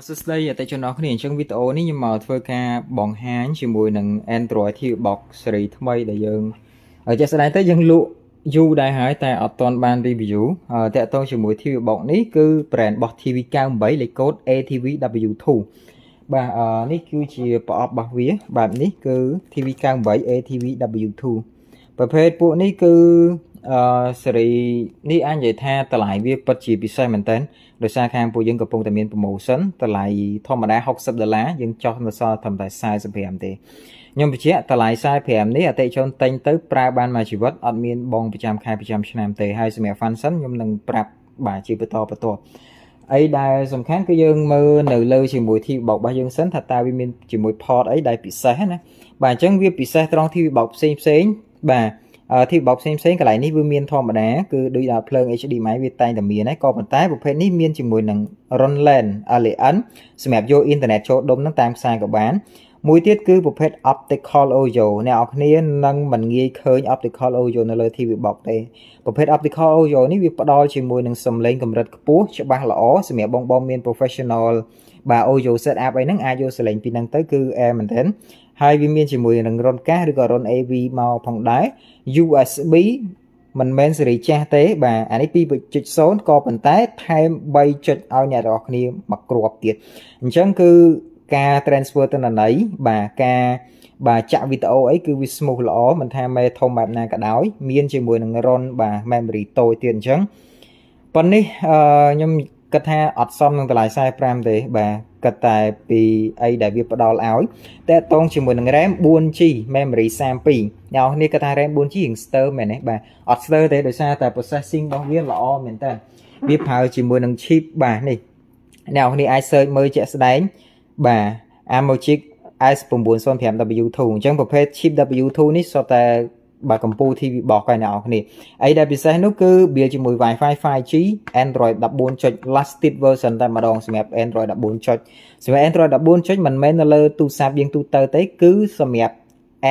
សួស្តីអតិថិជនអរគ្នាអញ្ចឹងវីដេអូនេះខ្ញុំមកធ្វើការបង្ហាញជាមួយនឹង Android TV Box ស៊េរីថ្មីដែលយើងជាក់ស្ដែងទៅយើងលក់យូរដែរហើយតែអត់ទាន់បាន review តាក់ទងជាមួយ TV Box នេះគឺ brand របស់ TV98 លេខកូដ ATV W2 បាទនេះគឺជាប្រអប់របស់វាបែបនេះគឺ TV98 ATV W2 ប្រភេទពួកនេះគឺស៊េរីនេះអាចនិយាយថាតម្លៃវាពិតជាពិសេសមែនតើដោយសារខាងពួកយើងកំពុងតែមាន promotion តម្លៃធម្មតា60ដុល្លារយើងចុះនៅសល់ត្រឹមតែ45ទេខ្ញុំបញ្ជាក់តម្លៃ45នេះអតិថិជនទិញទៅប្រើបានមួយជីវិតអត់មានបងប្រចាំខែប្រចាំឆ្នាំទេហើយសម្រាប់ function ខ្ញុំនឹងប្រាប់បាទជាបន្តបន្ទាប់អីដែលសំខាន់គឺយើងមើលនៅលើជាមួយ TV box របស់យើងសិនថាតើវាមានជាមួយ port អីដែលពិសេសណាបាទអញ្ចឹងវាពិសេសត្រង់ TV box ផ្សេងផ្សេងបាទ TV box ផ្សេងផ្សេងកន្លែងនេះវាមានធម្មតាគឺដូចដល់ភ្លើង HDMI វាតែងតែមានហើយក៏ប៉ុន្តែប្រភេទនេះមានជាមួយនឹង រន្ធ LAN LAN សម្រាប់យកអ៊ីនធឺណិតចូលដុំនឹងតាមខ្សែក៏បានមួយទៀតគឺប្រភេទ optical audio អ្នកនរគ្នានឹងមិនងាយឃើញ optical audio នៅលើ TV box ទេប្រភេទ optical audio នេះវាផ្ដល់ជាមួយនឹងសំឡេងកម្រិតខ្ពស់ច្បាស់ល្អសម្រាប់បងបងមាន professional បាទ audio setup អីហ្នឹងអាចយកសំឡេងពីហ្នឹងទៅគឺអែមែនទែនហើយវាមានជាមួយនឹងរន្ធកាសឬក៏រន្ធ AV មកផងដែរ USB មិនមែនស៊េរីចាស់ទេបាទអានេះ2.0ក៏ប៉ុន្តែថែម3ចុចឲ្យអ្នកទាំងអស់គ្នាមកគ្រាប់ទៀតអញ្ចឹងគឺការ transfer ទិន្នន័យបាទការបាទចាក់វីដេអូអីគឺវា smooth ល្អមិនថាមេធំបែបណាក៏ដោយមានជាមួយនឹងរន្ធបាទ memory តូចទៀតអញ្ចឹងប៉ុននេះអឺខ្ញុំគិតថាអត់សមនឹងតម្លៃ45ទេបាទគិតតែពីអីដែលវាផ្ដល់ឲ្យតែតតងជាមួយនឹង RAM 4G memory 32អ្នកនរគិតថា RAM 4G រៀងស្ទើរមែនទេបាទអត់ស្ទើរទេដោយសារតែ processing របស់វាល្អមែនតើវាប្រើជាមួយនឹង chip បាទនេះ អ្នកនរអាច search មើលជាក់ស្ដែងបាទ Amlogic S905W2 អញ្ចឹងប្រភេទ chip W2 នេះសុទ្ធតែបាទកម្ពុជា TV box ហើយអ្នកនរគ្នាអីដែលពិសេសនោះគឺវាជាមួយ Wi-Fi 5G Android 14ចុច latest version តែម្ដងសម្រាប់ Android 14ចុចសម្រាប់ Android 14ចុចមិនមែននៅលើទូរស័ព្ទយើងទូទៅទេគឺសម្រាប់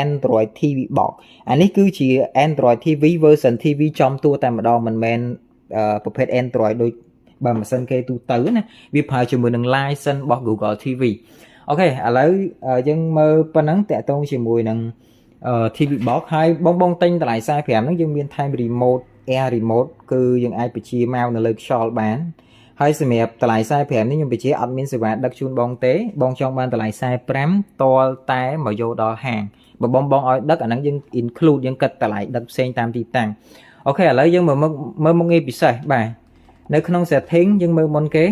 Android TV box អានេះគឺជា Android TV version TV ចំតួតែម្ដងមិនមែនប្រភេទ Android ដូចបើម៉ាស៊ីនគេទូទៅណាវាប្រើជាមួយនឹង license របស់ Google TV OK ឥឡូវយើងមើលប៉ុណ្ណឹងតាក់ទងជាមួយនឹង TV box ហើយបងបងទិញតម្លៃ45ហ្នឹងយើងមានថែម remote air remote គឺយើងអាចបញ្ជាមកនៅលើខ្យល់បានហើយសម្រាប់តម្លៃ45នេះខ្ញុំបញ្ជាអត់មានសេវាដឹកជូនបងទេបងចង់បានតម្លៃ45តលតែមកយកដល់ហាងបើបងបងឲ្យដឹកអាហ្នឹងយើង include យើងគិតតម្លៃដឹកផ្សេងតាមទីតាំង OK ឥឡូវយើងមើលមើលមុខងារពិសេសបាទនៅក្នុង setting យើងមើលមុនគេ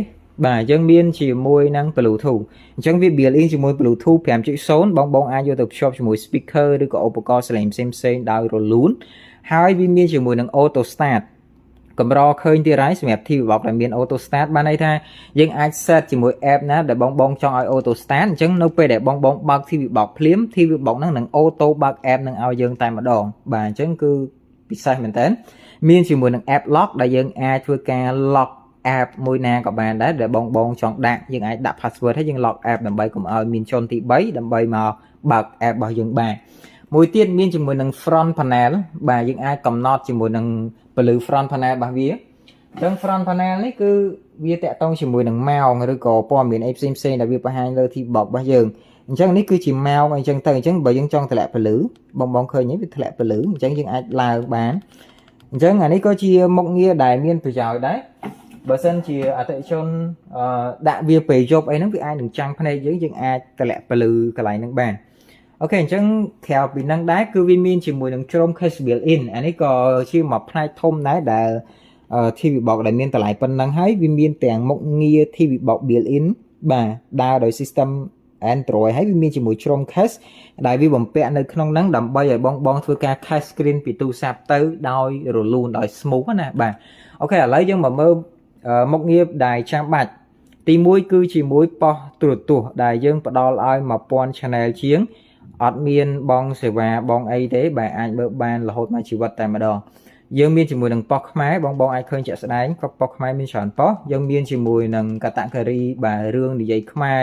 បាទយើងមានជាមួយនឹង Bluetooth អញ្ចឹងវា built in ជាមួយ Bluetooth 5.0បងបងអាចយកទៅភ្ជាប់ជាមួយ speaker ឬក៏ឧបករណ៍សំឡេងផ្សេងផ្សេងដោយរលូនហើយវាមានជាមួយនឹង auto start កម្រឃើញទៀតហើយសម្រាប់ TV box ដែលមាន auto start បានន័យថាយើងអាច set ជាមួយ app ណាដែលបងបងចង់ឲ្យ auto start អញ្ចឹងនៅពេលដែលបងបងបើក TV box ភ្លាម TV box ហ្នឹងនឹង auto បើក app នឹងឲ្យយើងតែម្ដងបាទអញ្ចឹងគឺពិសេសមែនតើមានជាមួយនឹង app lock ដែលយើងអាចធ្វើការ lock app មួយណាក៏បានដែរដែលបងបងចង់ដាក់យើងអាចដាក់ password ហើយយើង lock app ដើម្បីកុំឲ្យមានជនទី3ដើម្បីមកបើក app របស់យើងបានមួយទៀតមានជាមួយនឹង front panel បាទយើងអាចកំណត់ជាមួយនឹងពន្លឺ front panel របស់វាអញ្ចឹង front panel នេះគឺវាតាក់ទងជាមួយនឹងម៉ោងឬក៏ព័ត៌មានអីផ្សេងផ្សេងដែលវាបង្ហាញលើ TV box របស់យើងអញ្ចឹងនេះគឺជាម៉ោងអញ្ចឹងទៅអញ្ចឹងបើយើងចង់តម្លាក់ពន្លឺបងបងឃើញវាធ្លាក់ពន្លឺអញ្ចឹងយើងអាចឡើងបានអញ្ចឹងអានេះក៏ជាមុខងារដែលមានប្រយោជន៍ដែរ បើសិនជាអតិថិជនដាក់វាពេលយប់អីហ្នឹងវាអាចនឹងចាំងភ្នែកយើងយើងអាចតម្លាក់ពន្លឺកន្លែងហ្នឹងបាន OK អញ្ចឹងក្រៅពីហ្នឹងដែរគឺវាមានជាមួយនឹង Chromecast built in អានេះក៏ជាមួយផ្នែកធំដែរដែល TV box ដែលមានតម្លៃប៉ុណ្ណឹងហើយវាមានទាំងមុខងារ TV box built in បាទដើរដោយ system Android ហើយវាមានជាមួយ Chromecast ដែលវាបំពាក់នៅក្នុងហ្នឹងដើម្បីឲ្យបងបងធ្វើការ cast screen ពីទូរស័ព្ទទៅដោយរលូនដោយ smooth ណាបាទ OK ឥឡូវយើងមកមើលមុខងារដែលចាំបាច់ទី1គឺជាមួយប៉ុស្តិ៍ទូរទស្សន៍ដែលយើងផ្ដល់ឲ្យ1000 channel ជាងអត់មានបងសេវាបងអីទេបាទអាចមើលបានរហូតមួយជីវិតតែម្ដងយើងមានជាមួយនឹងប៉ុស្តិ៍ខ្មែរបងបងអាចឃើញជាក់ស្ដែងក៏ប៉ុស្តិ៍ខ្មែរមានច្រើនប៉ុស្តិ៍យើងមានជាមួយនឹង category បាទរឿងនិយាយខ្មែរ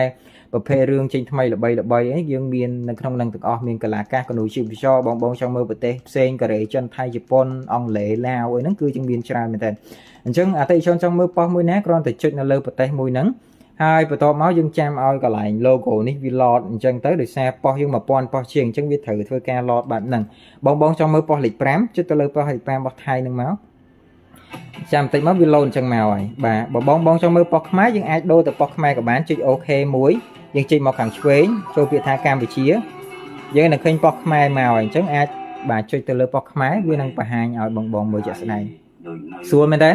ប្រភេទរឿងចេញថ្មីល្បីល្បីអីយើងមាននៅក្នុងនឹងទាំងអស់មានកលាកាសកនូជីវចរបងបងចង់មើលប្រទេសផ្សេងកូរ៉េចិនថៃជប៉ុនអង់គ្លេសឡាវអីហ្នឹងគឺយើងមានច្រើនមែនតើអញ្ចឹងអតិថិជនចង់មើលប៉ុស្តិ៍មួយណាគ្រាន់តែចុចនៅលើប្រទេសមួយហ្នឹងហ ហើយបន្ទាប់មកយើងចាំឲ្យកន្លែង logo នេះវា load អញ្ចឹងទៅដោយសារប៉ុស្តិ៍យើង1000ប៉ុស្តិ៍ជាងអញ្ចឹងវាត្រូវធ្វើការ load បែបហ្នឹងបងបងចង់មើលប៉ុស្តិ៍លេខ5ចុចទៅលើប៉ុស្តិ៍លេខ5របស់ថៃហ្នឹងមកចាំបន្តិចមកវា load អញ្ចឹងមកហើយបាទបើបងបងចង់មើលប៉ុស្តិ៍ខ្មែរយើងអាចដូរទៅប៉ុស្តិ៍ខ្មែរក៏បានចុច OK មួយយើងចេញមកខាងឆ្វេងចូលពាក្យថាកម្ពុជាយើងនឹងឃើញប៉ុស្តិ៍ខ្មែរមកហើយអញ្ចឹងអាចបាទចុចទៅលើប៉ុស្តិ៍ខ្មែរវានឹងបង្ហាញឲ្យបងបងមើលជាក់ស្ដែងស្រួលមែនតើ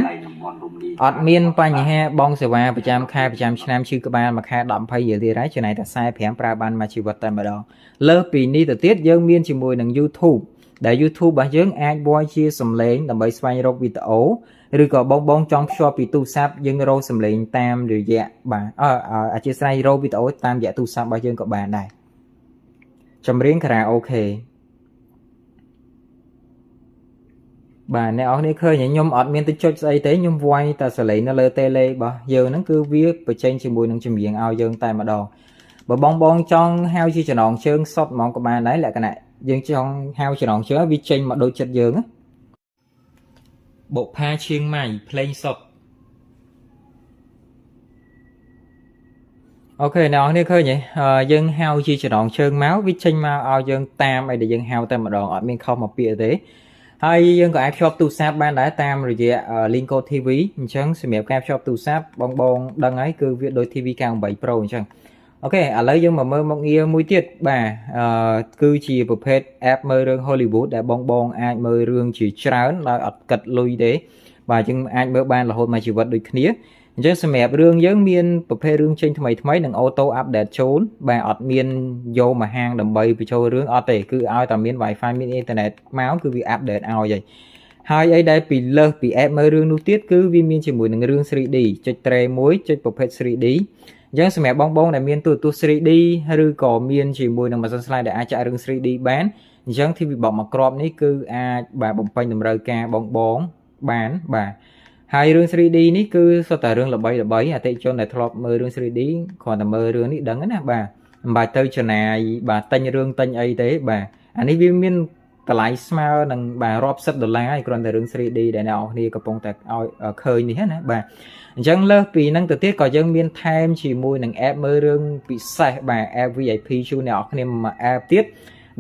អត់មានបញ្ហាបងសេវាប្រចាំខែប្រចាំឆ្នាំឈឺក្បាលមួយខែ10 20រៀលទៀតហើយចំណែកតែ45ប្រើបានមួយជីវិតតែម្ដងលើសពីនេះទៅទៀតយើងមានជាមួយនឹង YouTube ដែល YouTube របស់យើងអាច voice ជាសំឡេងដើម្បីស្វែងរកវីដេអូឬក៏បងបងចង់ភ្ជាប់ពីទូរស័ព្ទយើងរកសំឡេងតាមរយៈបាទអអធិស្ឋានរកវីដេអូតាមរយៈទូរស័ព្ទរបស់យើងក៏បានដែរចម្រៀងខារ៉ាអូខេបាទអ្នកនរគ្នាឃើញខ្ញុំអត់មានទៅចុចស្អីទេខ្ញុំវាយតែសលេងនៅលើ tele របស់យើងហ្នឹងគឺវាបញ្ចេញជាមួយនឹងចម្រៀងឲ្យយើងតែម្ដងបើបងបងចង់ហៅជាចំណងជើងសុតហ្មងក៏បានដែរលក្ខណៈយើងចង់ហៅចំណងជើងវាចេញមកដូចចិត្តយើងណាបុផាឈៀងម៉ៃភ្លេងសុត OK អ្នកនរគ្នាឃើញទេយើងហៅជាចំណងជើងមកវាចេញមកឲ្យយើងតាមអីដែលយើងហៅតែម្ដងអត់មានខុសមកពាក្យទេហើយយើងក៏អាចភ្ជាប់ទូរស័ព្ទបានដែរតាមរយៈ Linko TV អញ្ចឹងសម្រាប់ការភ្ជាប់ទូរស័ព្ទបងបងដឹងហើយគឺវាដូច TV 98 Pro អញ្ចឹង OK ឥឡូវយើងមកមើលមុខងារមួយទៀតបាទអឺគឺជាប្រភេទ app មើលរឿង Hollywood ដែលបងបងអាចមើលរឿងជាច្រើនដោយអត់គិតលុយទេបាទយើងអាចមើលបានរហូតមួយជីវិតដូចគ្នាអញ្ចឹងសម្រាប់រឿងយើងមានប្រភេទរឿងចេញថ្មីថ្មីនិង auto update ចូលបាទអត់មានយកមកហាងដើម្បីបញ្ចូលរឿងអត់ទេគឺឲ្យតែមាន Wi-Fi មានអ៊ីនធឺណិតមកគឺវា update ឲ្យហើយហើយអីដែលពីលើសពី app មើលរឿងនោះទៀតគឺវាមានជាមួយនឹងរឿង 3D ចុច tray មួយចុចប្រភេទ 3D អញ្ចឹងសម្រាប់បងបងដែលមានទូរទស្សន៍ 3D ឬក៏មានជាមួយនឹងម៉ាស៊ីន slide ដែលអាចចាក់រឿង 3D បានអញ្ចឹង TV box មួយគ្រាប់នេះគឺអាចបាទបំពេញតម្រូវការបងបងបានបាទហើយរឿង 3D នេះគឺសុទ្ធតែរឿងល្បីល្បីអតិជនដែលធ្លាប់មើលរឿង 3D គ្រាន់តែមើលរឿងនេះដឹងណាបាទមិនបាច់ទៅចំណាយបាទទិញរឿងទិញអីទេបាទអានេះវាមានតម្លៃស្មើនឹងបាទរាប់សិបដុល្លារហើយគ្រាន់តែរឿង 3D ដែលអ្នកនរគ្នាកំពុងតែឲ្យឃើញនេះណាបាទអញ្ចឹងលើសពីហ្នឹងទៅទៀតក៏យើងមានថែមជាមួយនឹង app មើលរឿងពិសេសបាទ app VIP ជូនអ្នកនរគ្នាមួយ app ទៀត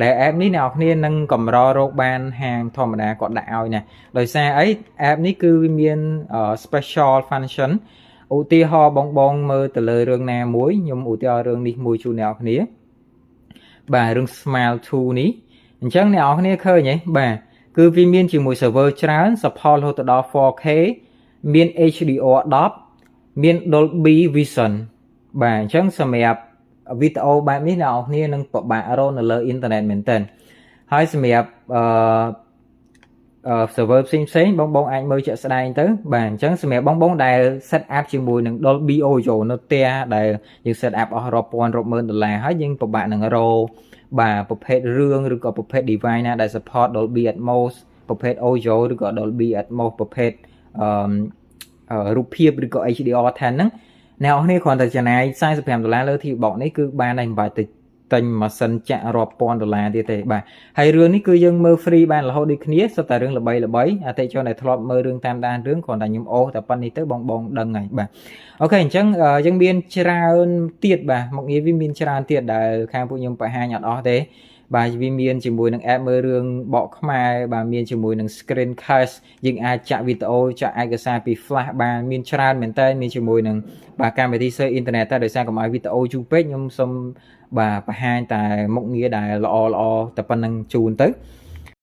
ដែល app នេះអ្នកនរគ្នានឹងកម្ររកបានហាងធម្មតាគាត់ដាក់ឲ្យណាដោយសារអី app នេះគឺវាមាន special function ឧទាហរណ៍បងបងមើលទៅលើរឿងណាមួយខ្ញុំឧទាហរណ៍រឿងនេះមួយជូនអ្នកនរគ្នាបាទរឿង Smile 2នេះអញ្ចឹងអ្នកនរគ្នាឃើញទេបាទគឺវាមានជាមួយ server ច្រើន support រហូតដល់ 4K មាន HDR 10មាន Dolby Vision បាទអញ្ចឹងសម្រាប់វីដេអូបែបនេះអ្នកនរគ្នានឹងពិបាករកនៅលើអ៊ីនធឺណិតមែនទែនហើយសម្រាប់អឺ server ផ្សេងផ្សេងបងបងអាចមើលជាក់ស្ដែងទៅបាទអញ្ចឹងសម្រាប់បងបងដែល set up ជាមួយនឹង Dolby Audio នៅផ្ទះដែលយើង set up អស់រាប់ពាន់រាប់ម៉ឺនដុល្លារហើយយើងពិបាកនឹងរកបាទប្រភេទរឿងឬក៏ប្រភេទ device ណាដែល support Dolby Atmos ប្រភេទ audio ឬក៏ Dolby Atmos ប្រភេទអឺរូបភាពឬក៏ HDR 10ហ្នឹងអ្នកនរគ្នាគ្រាន់តែចំណាយ45ដុល្លារលើ TV box នេះគឺបានហើយមិនបាច់ទៅទិញម៉ាស៊ីនចាក់រាប់ពាន់ដុល្លារទៀតទេបាទហើយរឿងនេះគឺយើងមើល free បានរហូតដូចគ្នាសុទ្ធតែរឿងល្បីល្បីអតិជនដែលធ្លាប់មើលរឿងតាមដានរឿងគ្រាន់តែខ្ញុំអូសតែប៉ុណ្្នេះទៅបងបងដឹងហើយបាទ OK អញ្ចឹងយើងមានច្រើនទៀតបាទមុខងារវាមានច្រើនទៀតដែលខាងពួកខ្ញុំបង្ហាញអត់អស់ទេបាទវាមានជាមួយនឹង app មើលរឿងបកខ្មែរបាទមានជាមួយនឹង screen cast យើងអាចចាក់វីដេអូចាក់ឯកសារពី flash បានមានច្រើនមែនតើមានជាមួយនឹងបាទកម្មវិធី search internet តែដោយសារកុំឲ្យវីដេអូយូរពេកខ្ញុំសូមបាទបង្ហាញតែមុខងារដែលល្អល្អតែប៉ុណ្្នឹងជូនទៅ